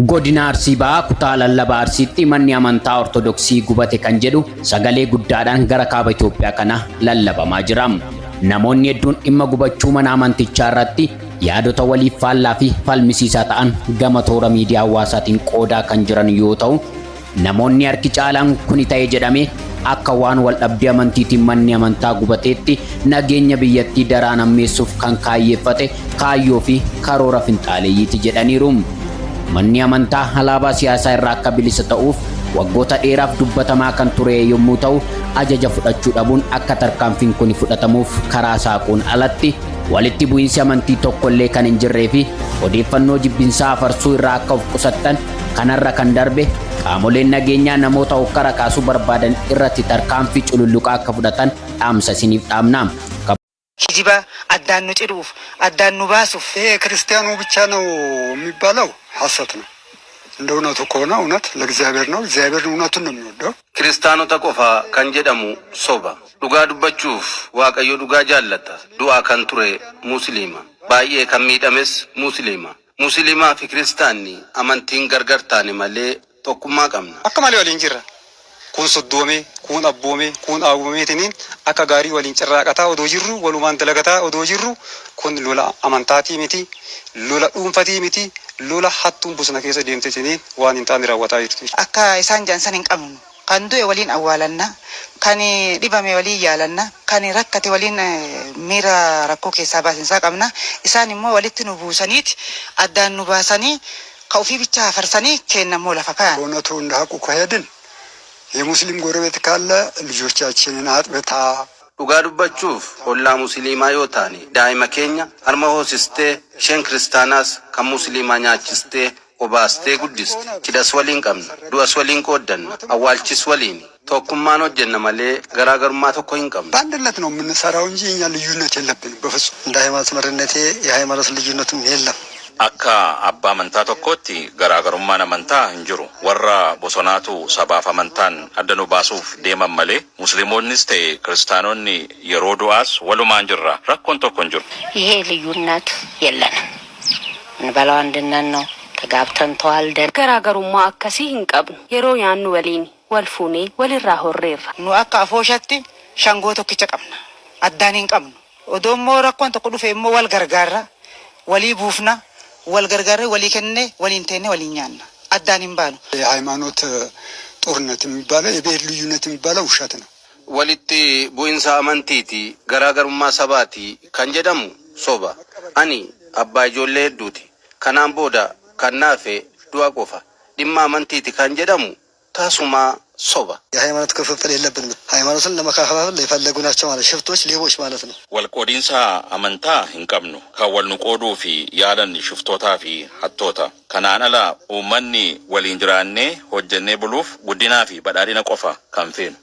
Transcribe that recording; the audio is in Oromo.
Godina Arsii Bahaa kutaa lallabaa Arsiitti manni amantaa Ortodoksii gubate kan jedhu sagalee guddaadhaan gara kaaba Itoophiyaa kana lallabamaa jira. Namoonni hedduun dhimma gubachuu mana amantichaa irratti yaadota waliif faallaa fi falmisiisaa ta'an gama toora miidiyaa hawaasaatiin qoodaa kan jiran yoo ta'u, namoonni harki caalaan kuni ta'e jedhamee akka waan wal dhabdee amantiitiin manni amantaa gubateetti nageenya biyyattii daraan hammeessuuf kan kaayyeeffate kaayyoo fi karoora finxaaleeyyiiti jedhaniiru. Manni amantaa alaabaa siyaasaa irraa akka bilisa ta'uuf waggoota dheeraaf dubbatamaa kan ture yommuu ta'u, ajaja fudhachuu dhabuun akka tarkaanfiin kun fudhatamuuf karaa saaquun alatti walitti bu'iinsi amantii tokkollee kan hin jirree fi odeeffannoo jibbinsaa afarsuu irraa akka of qusattan kanarra kan darbe qaamoleen nageenyaa namoota hokkara kaasuu barbaadan irratti tarkaanfii cululluqaa akka fudhatan dhaamsa isiniif dhaamna. Kijiba addaan nu ciruuf, addaan nu baasuuf. ይሄ ክርስቲያኑ ብቻ ነው የሚባለው ሐሰት ነው። እንደ እውነቱ ከሆነ እውነት ለእግዚአብሔር ነው። እግዚአብሔር እውነቱን ነው የሚወደው። Kiristaanota qofa kan jedhamu soba. Dhugaa dubbachuuf Waaqayyo dhugaa jaallata. Du'aa kan ture Musliima. Baay'ee kan miidhames Musliima. Musliimaa fi Kiristaanni amantiin gargar taane malee tokkummaa qabna. Akka malee waliin jirra. Kun soddoomee, kun abboomee, kun aawwameetiniin akka gaarii waliin carraaqataa odoo jirru, walumaan dalagataa odoo jirru, kun lola amantaatii miti, lola dhuunfatii miti, lola hattuun bosona keessa deemtetiniin waan hin taane raawwataa jirtu. Akka isaan jedhan san hin qabnu. Kan du'e waliin awwaalanna, kan dhibame waliin yaalanna, kan rakkate waliin miira rakkoo keessaa baasinsaa qabna. Isaan immoo walitti nu buusaniiti addaan nu baasanii ka ofii bichaa hafarsanii kenna immoo lafa kayan. በእውነቱ እንደ ሀቁ ከሄድን የሙስሊም ጎረቤት ካለ ልጆቻችንን አጥብታ Dhugaa dubbachuuf ollaa Musliimaa yoo taane daa'ima keenya harma hoosistee, isheen kiristaanaas kan Musliimaa nyaachistee obaastee guddiste. Cidhas waliin qabna, du'as waliin qooddanna, awwaalchis waliin. Tokkummaan hojjenna malee garaagarummaa tokko hin qabnu. በአንድነት ነው የምንሰራው እንጂ እኛ ልዩነት የለብንም በፍጹም። እንደ ሃይማኖት መሪነቴ የሃይማኖት ልዩነትም የለም። Akka abbaa amantaa tokkootti garaagarummaan amantaa hin jiru. Warra bosonaatu sabaaf amantaan adda nu baasuuf deeman malee Musliimoonnis ta'e Kiristaanonni yeroo du'aas walumaan jirra. Rakkoon tokko hin jiru. ይሄ ልዩነት የለንም። እንበላው አንድነት ነው። ተጋብተን ተዋልደን Garaagarummaa akkasii hin qabnu. Yeroo nyaannu waliin wal fuunee walirraa horreerra. Nu akka afooshatti shangoo tokkicha qabna. Addaan hin qabnu. Odoo immoo rakkoon tokko dhufe immoo wal gargaarra, walii buufna, wal gargaarree walii kennee waliin teenne waliin nyaanna. Addaan hin baanu. የሃይማኖት ጦርነት የሚባለው የብሔር ልዩነት የሚባለው ውሸት ነው። Walitti bu'insa amantiiti, garaagarummaa sabaati kan jedhamu soba. Ani abbaa ijoollee hedduuti. Kanaan booda kan naafe du'a qofa. Dhimma amantiiti kan jedhamu tasumaa soba. የሃይማኖት ክፍፍል የለብንም። ሃይማኖትን ለመከፋፈል የፈለጉ ናቸው ማለት ሽፍቶች፣ ሌቦች ማለት ነው። Walqoodiinsa amantaa hin qabnu. Kan wal nu qooduu fi yaalan shiftootaa fi hattoota. Kanaan ala uummanni waliin jiraannee hojjennee buluuf guddinaa fi badhaadhina qofa kan feenu.